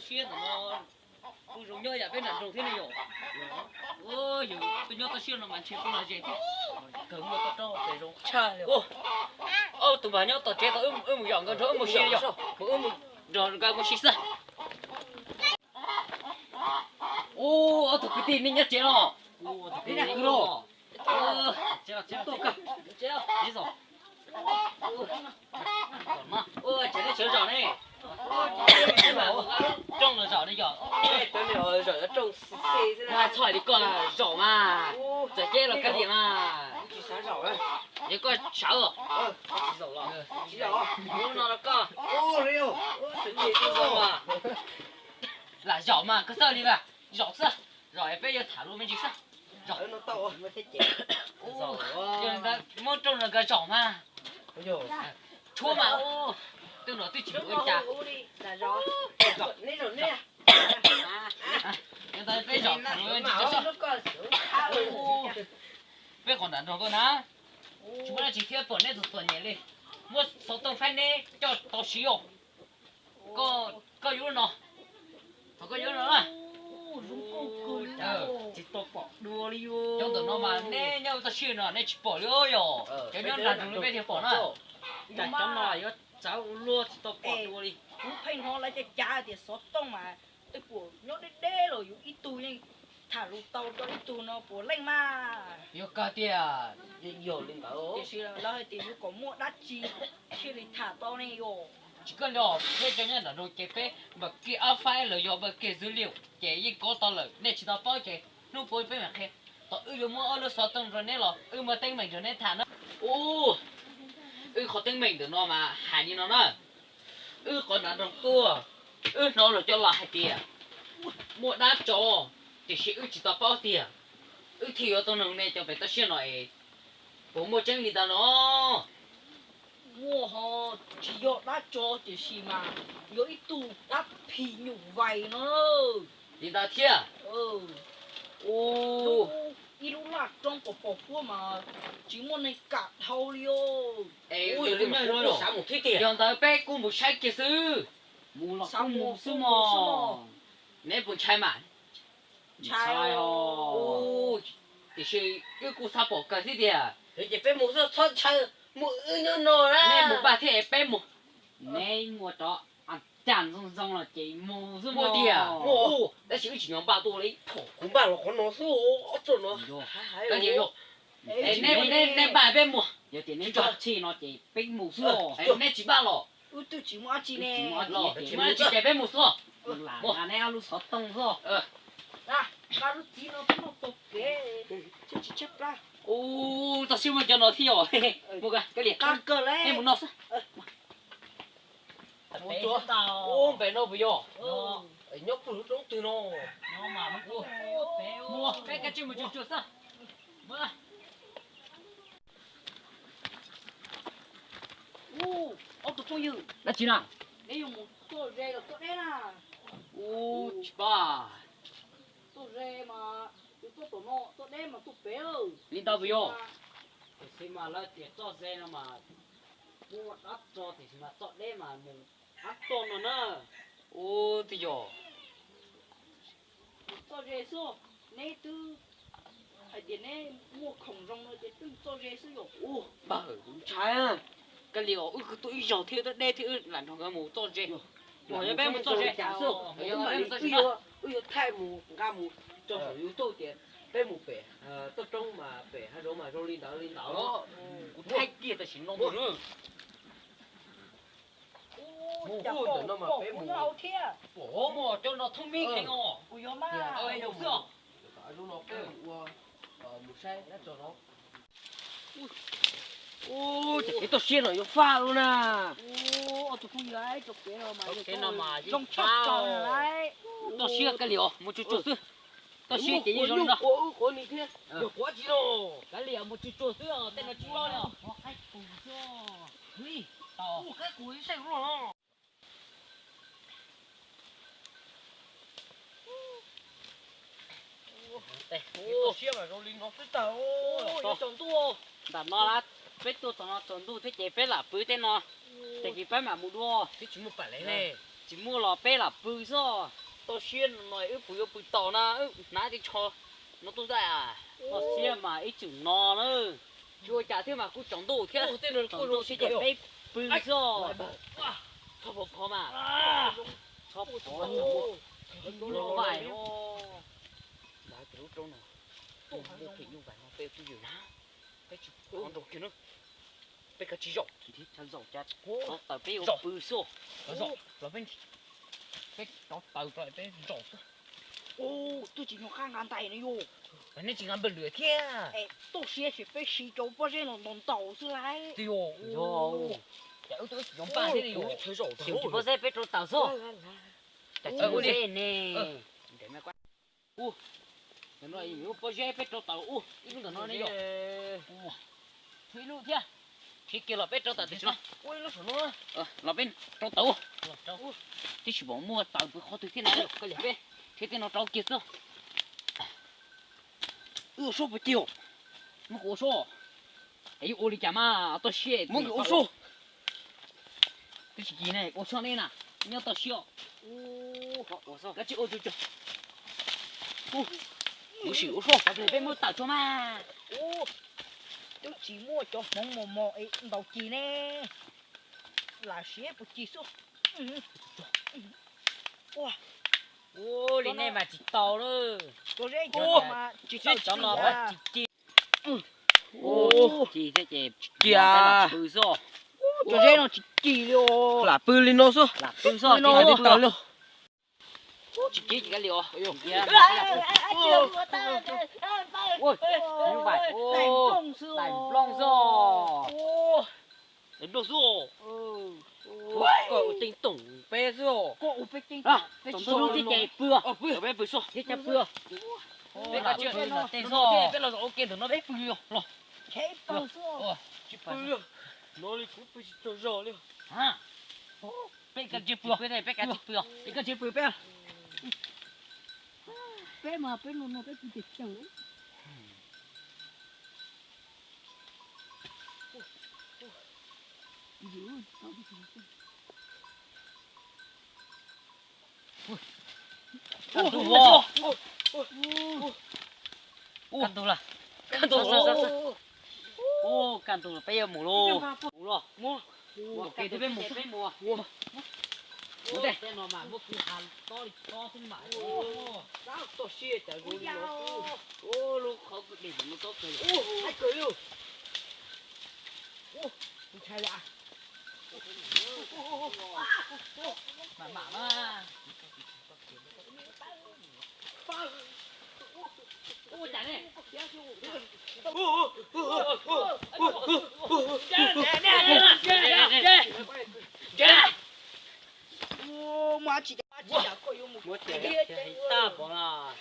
Siab ntawm no kuj zoo nyob yam peb nram nroog thiab ne yom. Yus tuaj nyob toj siab no mas ntshe kuj los ze thiab. Kawg muaj toj roob pem zoo tshaj li. Ob tug npawg nyob tom tsev tau, wb mus yom nkawd nrog wb mus si yom. Mus wb mus nrog nkawd mus si xwb. Ub, ob tug kwv tij nej nyob tsev los? Nej nyob kwv los? Tsev los, tsev los, tsev los. Tsev los. Ua cas nej sawv zaum ne? Rooj los zaum ne yom? Rooj xwb. Mas txhob li koj zaum mas. Txawm ceb los kag diam mas. Yog koj sawv los? Tsis zaum los. Hnub no rau koj. Lam zaum mas koj txhob li mas. Zaum xwb. Zaum es peb yuav tham lus me ntsis xwb. Zaum. Yog nkawd muab rooj los nkawd zaum mas. Tshuab mas. Twb no twb tsis ua cas. Yog ntawd peb zaum tham lus me ntsis xwb. Peb qhov nram nroog tuaj na, tsis muaj dab tsi thiab, pom nej txom txom nyem li, muab xov tooj faib neb coj tau siv os. Koj yuav lub no, thov koj yuav lub no na. Tsis tau pom dua li. Cov ntawm no mas neb nyob toj siab no neb tsis pom li yom. Cov nyob nram nroog li peb thiaj pom na. Cov no yuav txawv ua luaj tsis tau pom dua li. Kuv pheej hnov lawv cav cav tias xov tooj mas tej puas nyob deb deb los yus ib tug yeej tham lus tau rau ib tug no puas leej mas. Yog kawg tiag. Yog li ntawd tiam sis lawv hais tias yus kom muaj dab tsi thiaj li tham tau ne yom. Tsis kawg li os, peb cov nyob nram nroog ces peb npam kiag ab faib los yog npam kiag dữ liệu ces yeej kov tau lawm, nej tsis tau paub ces hnub puav peb mam qhia. Thaum wb yuav muab ob lub xov tooj rau neb los wb muaj teeb meem nrog neb tham na. Ub, wb qhov teeb meem ntawm no mas hais li no na. Wb qhov nram nroog tuaj, wb hnov luag cov laus hais tias muaj dab tsov, tiam sis wb tsis tau paub tiag. Wb thiaj yuav tuaj nug nej cov pem toj siab no es puas muaj tseeb li ntawd no. Muaj ho, tsis yog dab tsov tiam sis mas yog ib tug dab phim nyuj vais no. Li ntawd thiab. Ub, ib lub laj roob pos pos huab mas tsis muaj neeg kam dhau li os. Es yog li mas kuv kuj xav mus thiab tiag. Yog ntawd peb kuj mus saib kiag xwb. Mus los kuj mus xwb mog. Neb puas ntshai mas? Ntshai os. Tiam sis wb kuj xav pom kawg thiab tiag. Ces peb mus xwb, txhob ntshai, mus wb nyob no na. Neb mus npaj thiab es peb mus. Neb muaj rov cas zoo zoo los ces mus xwb tiag. Tab sis wb tsis nyob npaj tuaj li. Kuv npaj los qhov no xwb, ob txoj no. Neb npaj peb mus. Yog tias neb npaj txhij no ces peb mus xwb. Neb tsis npaj los? Wb twb tsis muaj dab tsi ne. Tsis muaj dab tsi ces peb mus xwb. Lam nqa neb ob lub xov tooj xwb. Nqa lub txiv no peb mus taug kev, tsis tshaib plab. Ub, tau siab muaj cov no thiab yom. Mus kawg, kawg li. Qab kawg li. Nej mus no xwb. Ub, npem no puas yog? Nyob puag lub roob twg no? Mus, peb kav tsij mus tsuag tsuag xwb. Ub, ob tug phooj ywg. Dab tsi na? Neb yuav mus txoj ze los txoj deb na? Ub, tsis paub. Txoj ze mas yus tuaj tom no, txoj deb mas tuaj pem. Li ntawd puas yog? Tiam sis mas lawv tias txoj ze no mas muaj dab tsov, tiam sis mas txoj deb mas mus dab tsov no na. Ub, twb yog. Txoj ze xwb, neb twb hais tias neb muaj khoom zoo no ces twb txoj ze xwb yom. Ub, npawg, kuv ntshai. Kawg li os, wb tuaj ib zaug thiab, twb deb thiab, wb lam nrog nkawd mus txoj ze. Yog peb mus txoj ze, wb yuav thaij mus nqa mus tso saum YouTube tias peb mus pem toj roob mas pem hav zoov mas zoo li ntawd li ntawd. Kuv thaij kiag tam sim no mus. Mus ntawm no mas peb mus. Pom muaj cov no thoob mib kheev os. Kuv yuav mas. Mus xwb os. Lub no peb mus ua mus saib dab tsov no. Ub, ces kev toj siab no yuav faj lawm na. Ub, ob tug phooj ywg, kev no mas zoo tshaj tog lawm. Toj siab kawg li os, mus tsuag tsuag xwb. Toj siab ces yeej zoo li no. Yog quav tsis no. Kawg li os, mus tsuag tsuag xwb, tej no tsis loj li os. Tau. Ua qaib qus ib saib loj. Toj siab mas zoo li no xwb tag. Ntawm no lawm, peb tuaj tom no tsaus ntuj thiab ces peb lam pw tej no, tag kis peb mam mus dua. Twb tsis muaj pam lev ne. Tsis muaj los peb lam pw xwb. Toj siab no wb puas yuav pw tau na, hnav tej tsho no tuaj xwb. Toj siab mas ib txwm no na. Tsis ua cas thiab mas kuj tsaus ntuj thiab. Tsaus ntuj thiab ces peb pw xwb. Txhob phov phov mas. Txhob phov, lub roob no, lub phem nyuj vais no peb twb yws na, peb tsis phov nroo kiag na. Peb kav tsij zaum, zaum cas rau taws peb yuav pw xwb. Los peb, peb rau taws rau peb zaum xwb. Ub, twb tsis nyuag qab nqa ntais no yus. Nej tsis nqa npawg lwm thiab. Es toj siab ces peb siv cov pob zeb no ntaus ntaus xwb lauj. Twb yog, cas wb twb tsis npaj thiab li yus. Pob zeb peb rau taws xwb. Cas tsis ua li ne. Ub, ntawm no pob zeb peb rau taws ub, ib lub ntawm no ne yom. Tshuav ib lub thiab. Khiav kiag los peb rau taws tim no. Los peb rau taws ub. Twb tsis pom muaj taws pw qhov twg thiab na, koj liam peb. Khiav tej no rau kiag xwb. Wb ua suab puas ci? Muab kuv ua suab. Es yuav ua li cas mas toj siab, muab kuv ua suab. Twb tsis ci ne, ua suab ne na, nyob toj siab. Kav tsij ua tsuag tsuag. Mus sim ua suab, peb muab taws tsuag mas. Twb tsis muaj cov hmoov mos mos es ntaus ci ne. Lam siab puas ci xwb. Ua li nej mas tsis tau lawm. Cov zeb cov no mas tsis tau, cov no mas tsis ci. Ci thiab ces tsis ci. Pw xwb. Cov zeb no tsis ci li os. Lam pw li no xwb. Lam pw xwb, tsis ci li os. Tsis ci ces kav liam os. Daim nplooj xwb. Daim nplooj xwb. Koj ua ceeb toom peb xwb. Koj ua peb ceeb toom, peb tsis tau lub thiab ces pw. Peb pw xwb thiab cas pw. Peb kav tsij pw ntawm tej xwb, peb los ua ke ntawm no peb pw los. Tsis pw li, no li kuv pw tsis tsaug zog li. Peb kav tsij pw, peb kav tsij pw, peb kav tsij pw peb. Peb mas peb no no peb pw ces tsaug. Kaj ntug los, kaj ntug los, kaj ntug los, peb yuav mus lauj. Mus los, mus. Ua ke thiab peb mus, peb mus. Mus tej no mas muab kwv ha tob li tob xwb mas. Toj siab cas zoo li no. Lub qhov kwj deg ntawm no tob kawg li. Ntshai li. Mam mam na.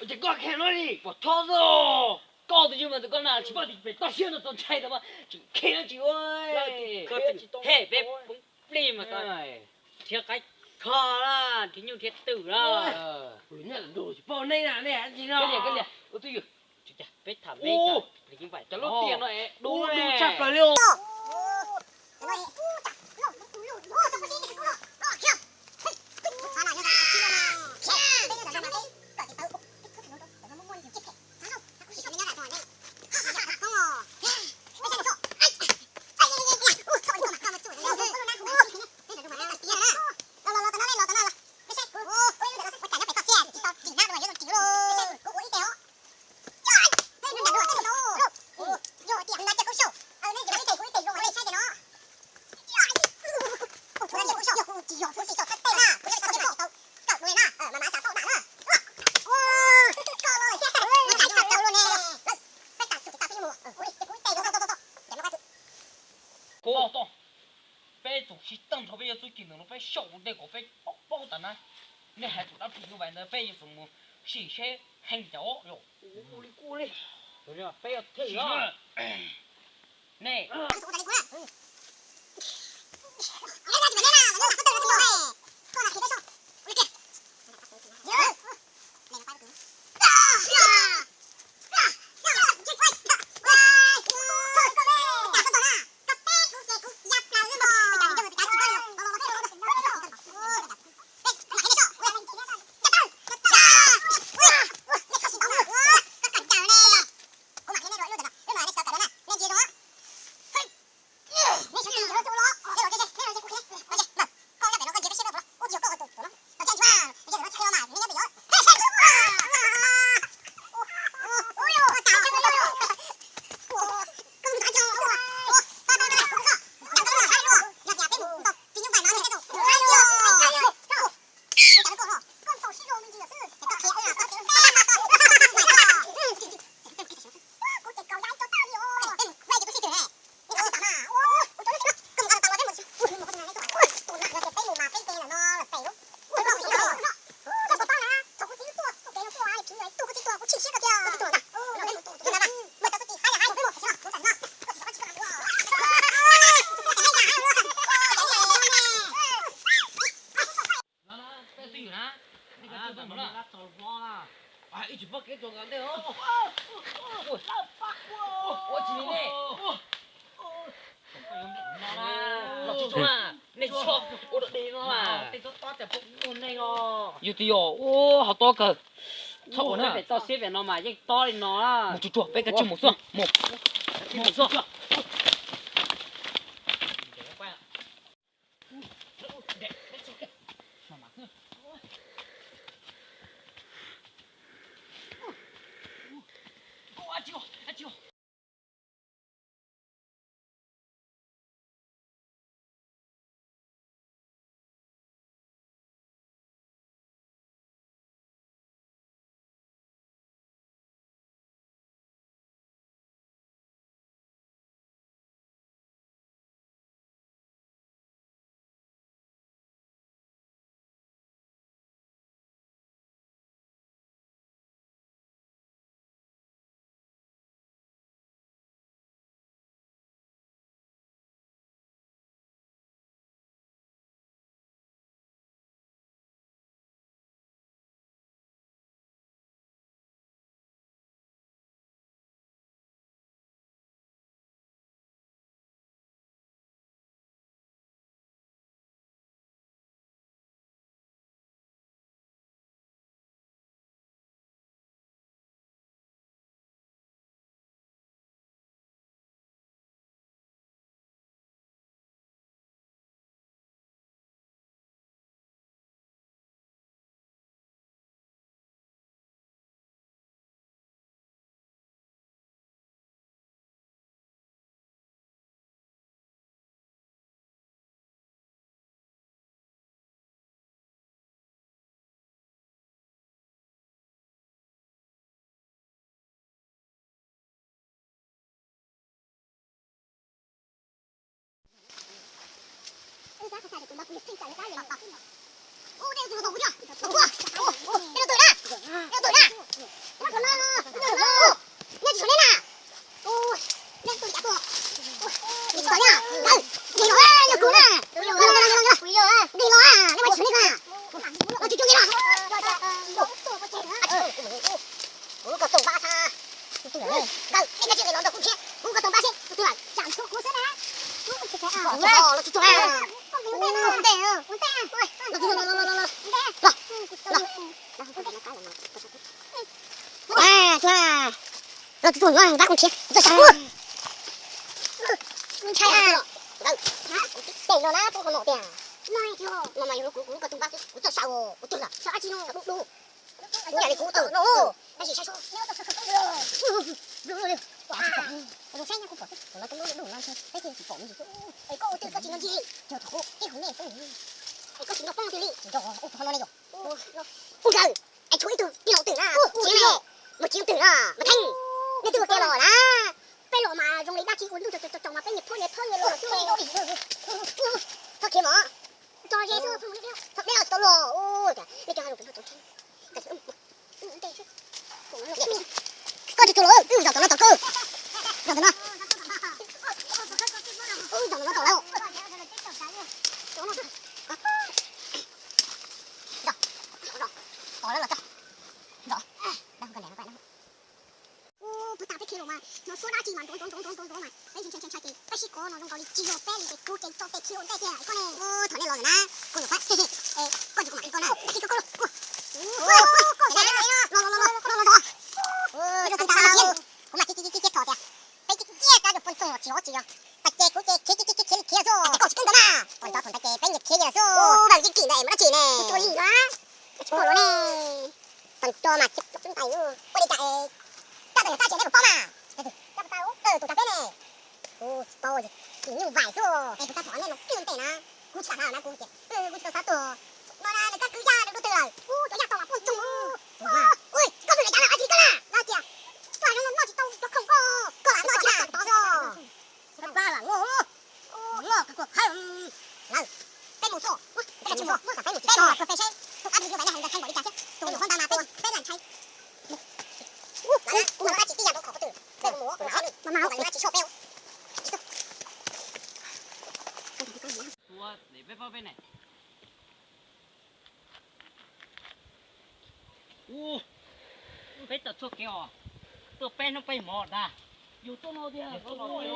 Ces koj khe no li pom thob xwb. Koj tus yug mas tus koj na tsis pom tim pem toj siab no tau ntshai tau mas tseem khe tsis ua. He peb poob plig mas tau nrhiav qaib kho la, nrhiav nyuj nrhiav twm la. Pom nej na, nej hais tsis no. Peb tham peb, peb tham, cov lub tiaj no es dub tshaj plaws li os. Peb tus sib teej dhau, peb yuav txuj ci ntawm no peb xyaum ua ntej kom peb paub paub tas na. Nej hais tus dab phim nyuj vais ntawd peb yuav tsum mus sim seb heev cas os. Peb yuav thim nej. Tsis pom kev tuaj nkag ntej os. Ua tsis li ne. Los tsis tsuag na, nej tsis tshua ua dog dig no na. Yus twb yog ua hauv tob kawg. Txhob ua na. Pem toj siab pem no mas yeej tob li no. Mus tsuag tsuag, peb kav tsij mus xwb. Mus, mus xwb. Los tsuag tsuag, vab koob khiav, txawj sawv. Ntshai a. Ntawd, tes no na, poob qhov no tiag. No mas yog kuv, kuv ko tus vab, kuv txawj sawv, kuv twg lawm, sawv dub dub. Kuv yam li kuv tawm no, tab sis saib seb. Zoo saib nyab kuv pom xwb, no coob dub dub no ntshe peb thiaj tsis pom me ntsis. Es koj ua twg koj tsis nco ntsis li? Yog thaum ub ib hauv nej xwb. Es koj tsis nco poob twg li? Tsis nco, ua thaum no ne yog. Ub nkawd, es tshuav ib tug tij laug twg na, tsiv ne, mus tsiv twg na, mas theej, nej twb ua ke los na. Peb los mas zoo li dab tsi ua ntuj tsaus tsaus mas peb nyias phawj nyias phawj nyias los xwb. Txhob khiav mog. Tso ze xwb, txhob deb tau los. Nej cov hav zoov pem no txaus ntshai. Koj tsis txog los, zaum tom no tom kawg. Zaum tom no. Zaum tom no tom lawm. Tom lawm los tso. Zaum. Ub, puag ta peb khiav los mas hnov suab dab tsi mas nrov nrov nrov nrov nrov mas peb ntshai ntshai ntshai ces peb sib kov no zoo nkaus li tsis yog peb li ces kuv ces tso tes khiav ua ntej tiag koj ne. Ub, thaum nej los ntawm na, kuv nyuam qhuav, kuv nyuam qhuav mam li koj na. Koj tsis koj los, koj, koj, koj, koj, los, los, los, los, los, los, los, los, los, kuv mas cia cia cia cia thov tias peb cia cia cia rau poj ntxoog los tsis zov tsis yog. Pas ces kuv ces khiav khiav khiav khiav khiav li khiav xwb. Koj tsis kawg ntawd na. Poj ntxoog thaum ntawd ces peb nyias khiav nyias xwb. Ub, vim kim ntawd mas dab tsi ne. Tsis pom los ne. Tau tso mas tsis pom ntais. Ua li cas es coj tau yog tab tsis neb puas paub mas. Tus nrog peb ne. Kuv tsis paub, tsis nyuj vais xwb. Es kuv tab tom nej los kiag ntej na. Kuv tsis kam hla na kuv tias kuv tsis tau xav tuag. No na nws kab kwv yaj rau lub twg lawm. Ub, cov yaj tau mas poj ntxoog. Ui, koj twb lam cas na, ab tsi koj na. Los tias koj zoo noj tsis tau cov khoom koj. Koj lam noj tsis tau tod xwb. Pab lam noj, noj kawg kawg. Lawm, peb mus xwb, peb mus xwb, peb mus tso peb seb. Ab tsi nyuj vais nej hais ntawd kheev npaum li cas thiab. Tus nyuam qhuav ntawd mas peb, peb lam ntshai. Kuv mus tab tsis tib yam rau qhov qhov twg. Peb mus ua zoo li dab tsi soj peb. Ua peb pab peb ne. Ub, Peb tawm txoj kev os, tuaj peb hnub peb hmo ntag. Yus tuaj no tiag, tuaj no tiag,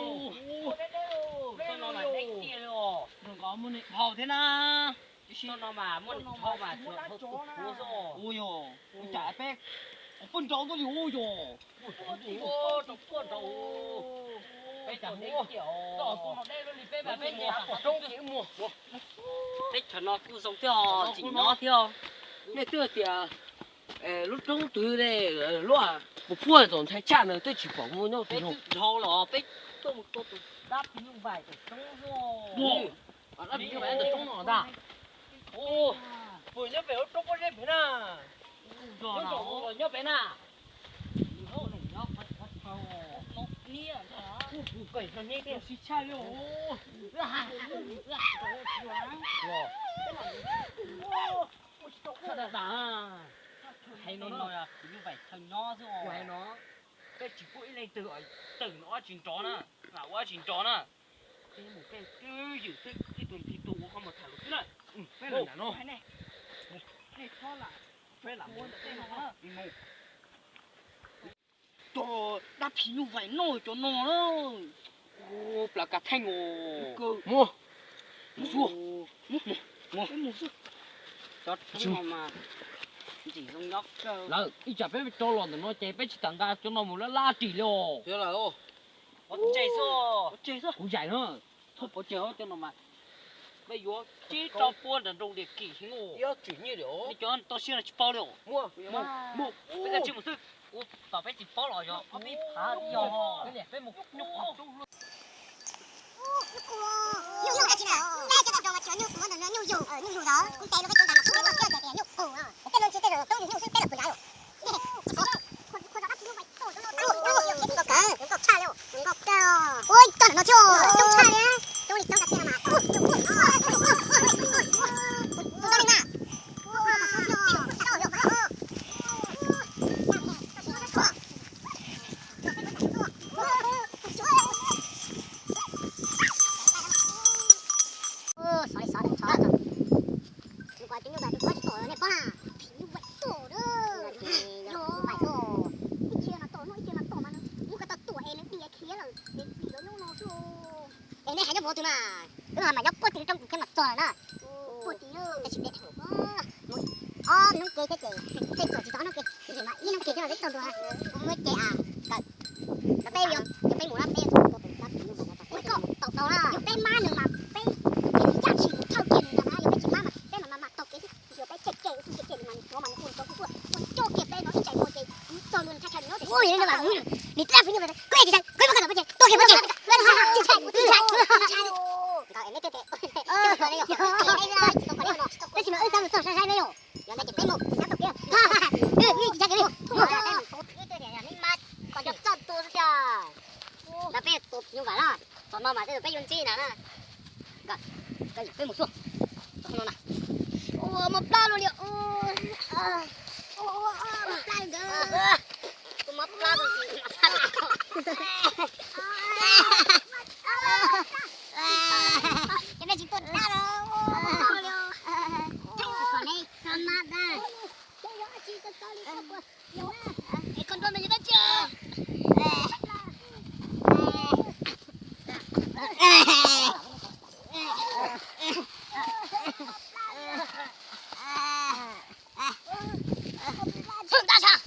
tuaj no mas deb tiag li os. Nkaus muaj neeg dhau thiab na. Tuaj no mas muaj neeg dhau mas tsuas dhau tus puav xwb. Ua yog ua cas peb puag nraud tuaj li ua yog. Puag nraud, peb tau deb tiag os. Peb teb chaws no kuj zoo thiab os, tsim nyog thiab. Nej twb tias lub roob twg lub puas phuaj txaus ntshai tshaj no twb tsis pom muaj nyob tus no. Peb twb dhau los peb tuaj mus tua tus dab phim nyuj vais tom roob xwb. Dab phim nyuj vais tom roob no ntag. Puas nyob pem lub roob pob zeb pem na? Nyob pem na. Hais no no, phim nyuj vais chaw nyob xwb. Hais no, peb tsis pub ib leej twg tawm no ob tsis nrov na, ua ob tsis nrov na. Peb mus peb twb ywm peb ib tug ib tug ua qhov muag tham lus xwb na. Peb lam nram no. Cov dab phim nyuj vais noj cov no na. Plas kas theej os. Mus, mus xwb. Mus, mus xwb. Cov no mas ntxim zoo nyob kawg. Lawv ib tsam peb rov los ntawm no ces peb tsis tawm nqa cov no mus lab lab ris li os. Pov tseg xwb. Kuv zais na. Txhob pov tseg cov no mas peb yuav tsib rau puab nram nroog Diam Kim heev os. Nej cov toj siab no tsis paub li os. Mus, mus, peb tsis mus xwb. Kuv tom peb tsis paub los yog ob peb phav yog peb mus nyuj qhov. Nyuj qhov tsis na, peb cov toj roob mas cov nyuj qhov ntawd nyuj yug, nyuj yug ntawd kuv tes luag peb cov ntawd mas kuv peb muaj siab tias nyuj qhov, tej no tsis tej zaum roob yug nyuj xwb peb los puas nrad yom. Nkauj kawg, nkauj tshaj li, nkauj kawg, coob tshaj li, coob li coob tiag mas, tus tau li na. Xov li xov ntawm tsov, tus nyuj vais tus koj tsis tom nej pab na, phim nyuj vais tom na, yog vais xwb, ib txhia mas tom no ib txhia mas tom mas nws muab koj tau tuam es nws diav khiav lawm es vim lawv nyob no xwb. Es nej hais nyob mus tus mas wb ho mas nyob puag tim roob tus thiab mas txog lawm na. Puag tim tab sis peb ob hnub kev thiab ces tej tuam tsis tau ob hnub kev, tab sis mas ib hnub kev thiab mas peb txog ntua, muab ces a, kawm, peb yuav, peb mus na peb yuav tua tus dab phim nyuj vais no, peb tau tau na, yog peb mab nws mas peb ib yam tsis thawj kiag nws ntag na, yog peb tsis mab mas peb mas mas tau kev xwb, yog peb cem cem xwb cem cem nws mas nws tuav mas nws ua nws tau kuj tuaj ua coj kiag peb no ib tsam ua ces kuv txog ntua nws tshaj tshaj nws nyob ces ua yog li no mas nws dab phim nyuj vais kuj yog tsis tshaj kuj muab koj tau pov tseg tuaj kiag pov tseg, tsis tshaj kuv tsis tshaj, nkawd es neb tej tes tab sis mas wb tab mus txog saib saib peb yom. Yog ntawd ces peb mus, tsis txhob tau kev. Ib tsis txhob kev li. Ib txhob txog tua xwb tiag. Ntawd peb tua phim nyuj vais na. Tom no mas tej zaum peb yuav ntsib na. Peb mus xwb. Tom no na. Ua mos plab luaj li. Mos plab nkawd. Tus mos plab tus tsis mos plab. Ces peb tsis tuaj dab los. Thaij kom ne, txog mas dab. Es koj nrog nws yog dab tsi? Txhob dab tshaj.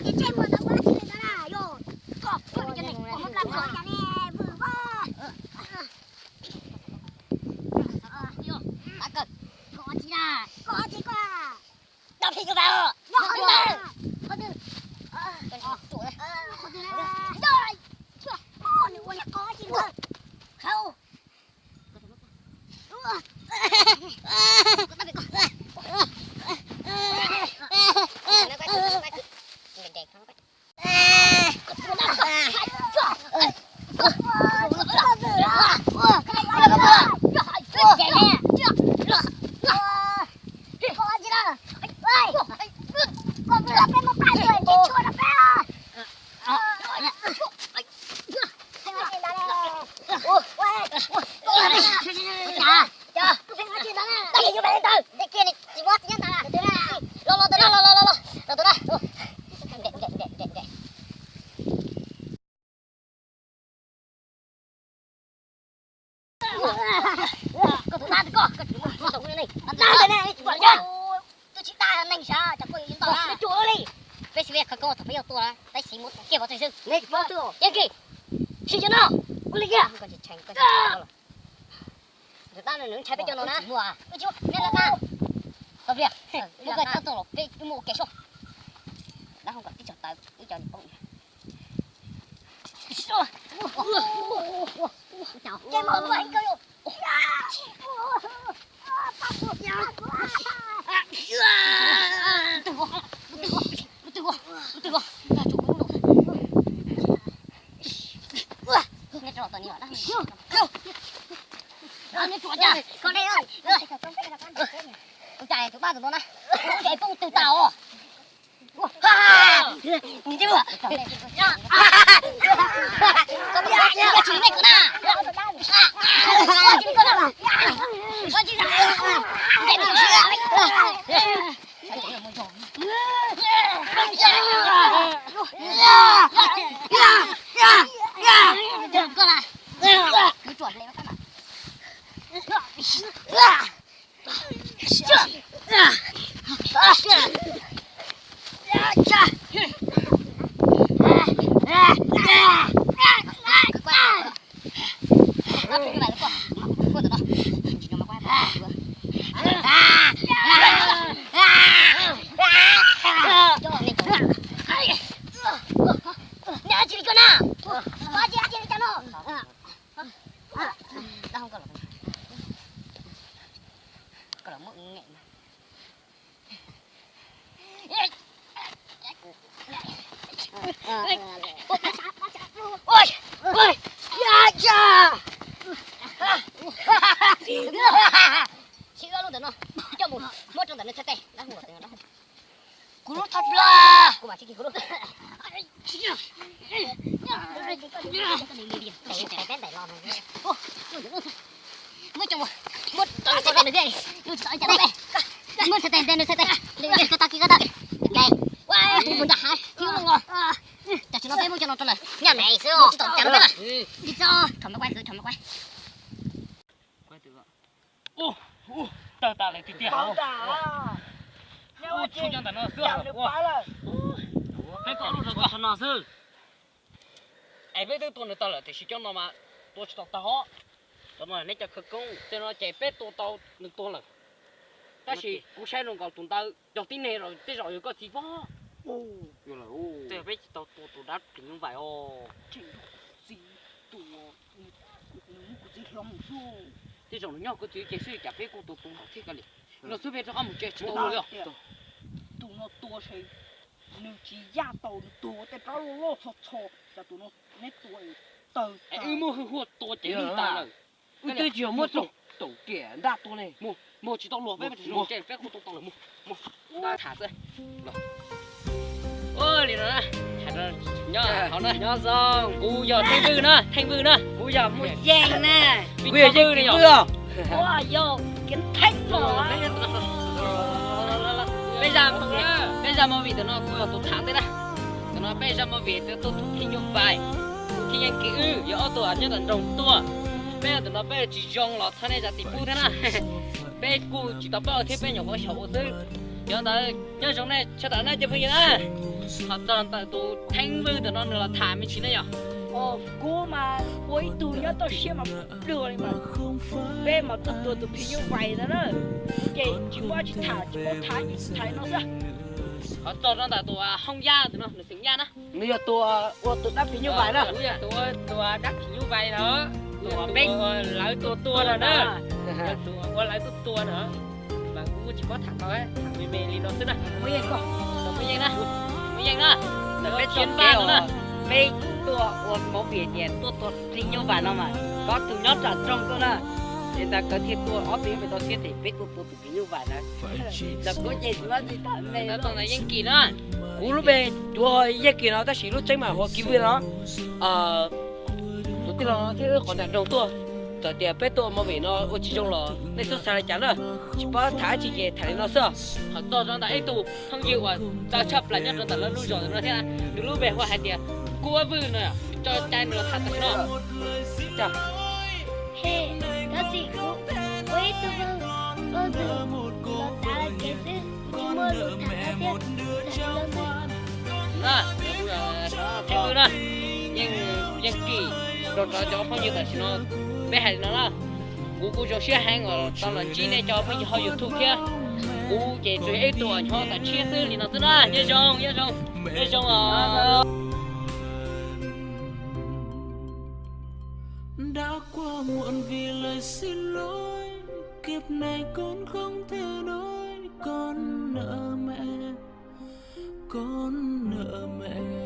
Ces tsej muag ntawd ua dab tsi li ntawd na yog? Koj, koj li cov ne, koj muab plab koj li cas ne, vwm voj. Koj tsis na, koj tsis koj. Dab phim nyuj vais os. Nyob qhov twg? Qhov twg? Qhov twg na? Nyob, nws ua li qhov tsis ntawd. Khau. Thaum peb yuav tua, peb sim muab kiag pov tseg xwb. Yeej kis, sim cov no. Ua li kiag. Tab nws ntshai peb cov no na. Tau pliag, muab koj coj tuaj los peb muab ua ke soj. Dab hau kom tib tso tawv ib co niam poob. Tus pab tus no na, poob twg tau. Kuv lub thaj plaub. Muab cov, muab cov, muab cov, muab txhais tes ntej, nws txhais tes, koj tau kiag koj tau. Ua tus mus nram hav, ua cas tsis no peb muab cov no rau lawm, nyaj me xwb, tsis tau cas peb lawm. Thaum me quaib, thaum me quaib. Tawg tas lawm tiag tiag. Tsuj cov ntawm no xwb. Peb kom lub rau koj no xwb. Es peb twb tua nws tag lawm tiam sis cov no mas tua tsis tau tag os. Cov no neb cov khawv koob, tej no ces peb tua tau nws tuag lawm. Tab sis kuv saib zoo nkaus tus ntawd cog tib neeg los tej zaum yog koj txiv pob. Tej peb tsis tau tua tus dab phim nyuj vais os. Tej zaum nws nyob kuv txiv ces xwb cas peb kuj tua tus hom thiab koj li. No xwb peb rov qab mus tsev tsis tau ua li os. Tus no tua nws tsis yaj tau, nws tuag tej rab loj loj txho txho, cas tus no neb tua tawg. Wb muab hwj huaj tua ces nws tawg lawm. Wb twb tsis yog muab tau riam ntaj tua ne. Mus tsis tau luag peb tsis luag, peb kuj tua tau lawm mus. Tham xwb. Ua li no na, nyob zoo, kuv yog Theej Vwj na, Theej Vwj na. Kuv yog Muaj Yeej na. Kuv yog Yeej Vwj os. Peb zaj movie ntawm no kuv yog tus tham ntej na. Ntawm no peb zaj movie tus tub Phim Nyuj Vais, Thib Yeej Kim Wb yog ob tug nyob tom nroog tuaj. Peb ntawm no peb tsis zoo los thov nej zam txim pub thiab na. Peb kuj tsis tau paub thiab, peb nyuam qhuav xyaum ua xwb. Yog ntawd nyob zoo nej sawv daws na cov phooj ywg na. Ho txog ntawm tus Theej Vwj ntawm no nws los tham me ntsis na yog. Kuv mas ua ib tug nyob toj siab mas pluag li mas, peb mas tuaj tua tus Phim Nyuj Vais ntawd na, ces tsis muaj dab tsi tham, tsis paub tham, tham li no xwb. Ho txog rau ntawm tus Hoob Yaj ntawm no, nws xeem Yaj na. Nws yog tus ua tus dab phim nyuj vais na. Tus ua tus dab phim nyuj vais na. Tus ua peb lawv tua tua na. Tus ua lawv tua tua na. Mas kuv tsis paub tham tau, tham me me li no xwb na. Muaj Yeej na, Muaj Yeej na. Ntawm peb txoj kev uas peb tuaj ua movie tias tuaj tua phim nyuj vais no mas, ob tug nyob nram nroog tuaj na. Es ntawd nkawd thiaj tua ob tug nyob pem toj siab ces peb tuaj tua tus phim nyuj vais na. Ntawm kuv ces tsis muaj dab tsi tham me. Ntawm Yeej Kim na. Kuv lub npe yuav hu Yeej Kim no tab sis lub tseeb mas hu ua Kim Vwj no. Tus tij laug no thiab wb qhov nram nroog tuaj, txawm tias peb tuaj ua movie no ua tsis zoo los nej txhob xav li cas na. Tsis paub tham dab tsi ces tham li no xwb. Ho txog rau ntawm ib tug phooj ywg uas txawv tshaj plaws nyob rau ntawm lawv lub zos ntawm no thiab, nws lub npe hu hais tias Kub Vwj no, tso cai nws los tham tam sim no. He, koj txiv, kuv ua ib tug phooj ywg los txav lawv kev xwb, kuv tsis muaj lus tham thiab, tham li no xwb. Qhib Vwj na, yeej, yeej kim rau cov phooj ywg tam sim no. Peb hais li no na, kuv kuj zoo siab heev uas tau los ntsib nej cov phooj ywg hauv YouTube thiab. Kuv ces tsuas yog ib tug uas nyob tawm tshiab xwb li no xwb na. Nyob zoo, nyob zoo, nyob zoo os. Đã qua muộn vì lời xin lỗi, kiếp này con không thể nối, con nợ mẹ, con nợ mẹ.